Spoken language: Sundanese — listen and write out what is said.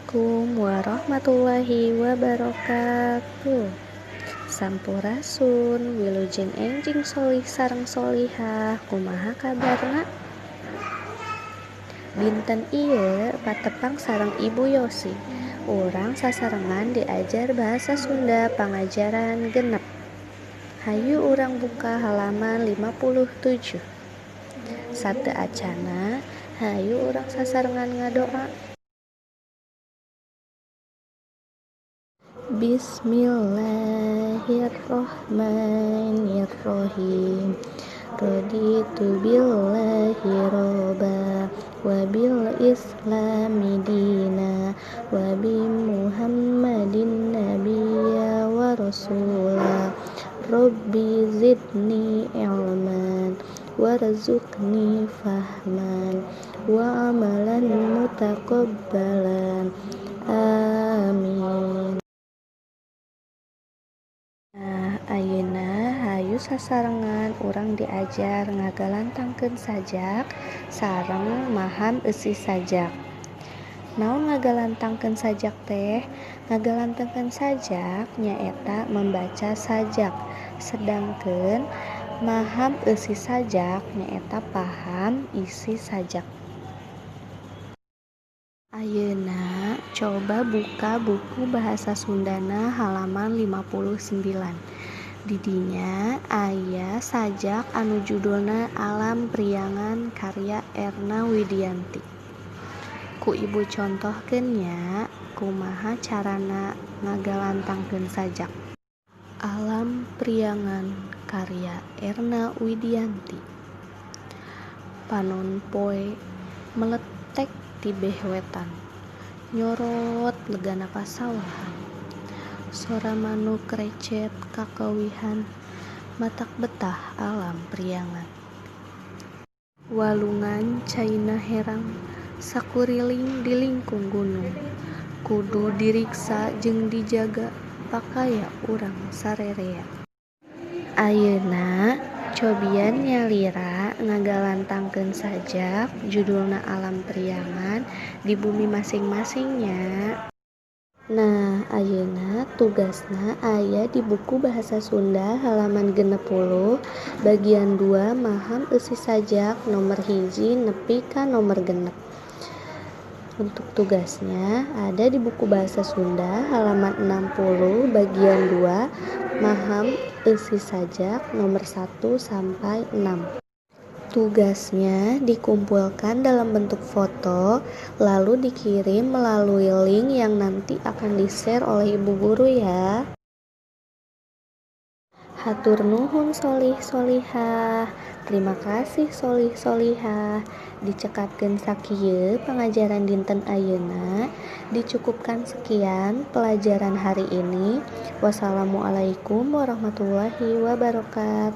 Assalamualaikum warahmatullahi wabarakatuh. Sampurasun, wilujeng enjing solih sareng solihah, kumaha kabarna? Dinten ieu patepang sareng Ibu Yosi. Urang sasarengan diajar bahasa Sunda pangajaran 6. Hayu urang buka halaman 57. Sateu acana, hayu urang sasarengan ngadoa. Bismillahirrahmanirrahim. Raditu billahi robba wa bil islami dina wa bi muhammadin nabiyya wa rasula. Rabbi zidni ilman warzuqni fahman wa amalan mutaqabbalan. Amin. Nah, ayeuna hayu sasarengan urang diajar ngagalantangkeun sajak sareng maham eusi sajak. Naon ngagalantangkeun sajak teh? Ngagalantangkeun sajak nyaeta membaca sajak. Sedangkeun maham eusi sajak nyaeta paham isi sajak. Ayeuna coba buka buku bahasa Sundana halaman 59. Di dinya aya sajak anu judulna Alam Priangan karya Erna Widianti. Ku ibu contohkeun nya kumaha carana ngagalantangkeun sajak. Alam Priangan karya Erna Widianti. Panon poe meletek tibeh wetan, nyorot legana pasawahan. Sora manuk recet kakeuwihan, matak betah alam priangan. Walungan caina herang, sakuriling di lingkung gunung. Kudu diriksa jeung dijaga, pakaya urang sarerea. Ayeuna cobian nyalira ngagalantangkeun sajak judulna Alam Priangan di bumi masing-masing nya. Nah, ayeuna tugasna aya di buku bahasa Sunda halaman 60 bagian 2 maham eusi sajak nomor 1 nepi ka nomor 6. Untuk tugasnya ada di buku bahasa Sunda halaman 60 bagian 2 maham eusi sajak nomor 1 sampai 6. Tugasnya dikumpulkan dalam bentuk foto lalu dikirim melalui link yang nanti akan di-share oleh ibu guru ya. Hatur nuhun solih solihah. Terima kasih solih solihah. Dicekapkeun sakieu pangajaran dinten ayeuna. Dicukupkan sekian pelajaran hari ini. Wassalamualaikum warahmatullahi wabarakatuh.